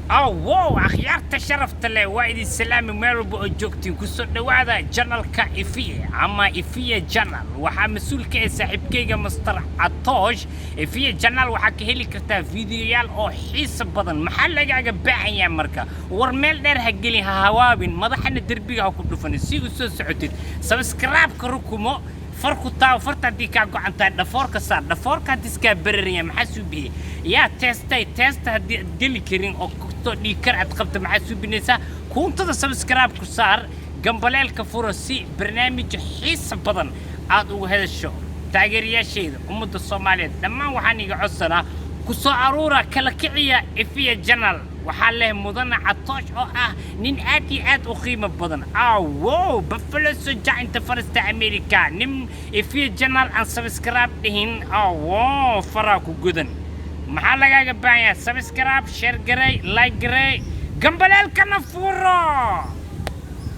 Wow, akhyaarta sharafta leh, waa idin salaami meel walba oo joogtiin. Kusoo dhowaada channelka Ifiye ama Ifiye Channel. Waxaa mas-uul ka ah saaxiibkayga Master Catoosh. Ifiye Channel waxaa ka heli kartaa fiidiyoyaal oo xiisa badan. Maxaa lagaaga baahan yahay marka? War meel dheer ha gelin, ha hawaabin, madaxana derbiga ha ku dhufanin. Si u soo socotid, subscribe-ka rukumo, farku taa farta haddii kaa go'an tahay dhafoorka saar. Dhafoorka haddii iskaa beraraya, maxaa suu biyey yaa teestay teesta? Haddii aad geli karin oo kastoo dhiigkar aad qabta, maxaa suubinaysaa? Kuuntada subscribe ku saar, gambaleelka furo si barnaamij xiisa badan aad ugu hedasho. Taageerayaashayda, ummadda Soomaaliyeed dhammaan, waxaan iga codsanaa ku soo aruura, kala kiciya Ifiya Channel. Waxaa leh mudane Catoosh oo ah nin aad iyo aad u qiimo badan. Awow, Buffalo soja inta farasta America, nin Ifiya Channel aan subscribe dhihin, awo faraa ku gudan. Maxaa lagaaga baahan yahay? Subscribe, share garay, like garay, gambaleelkana furo.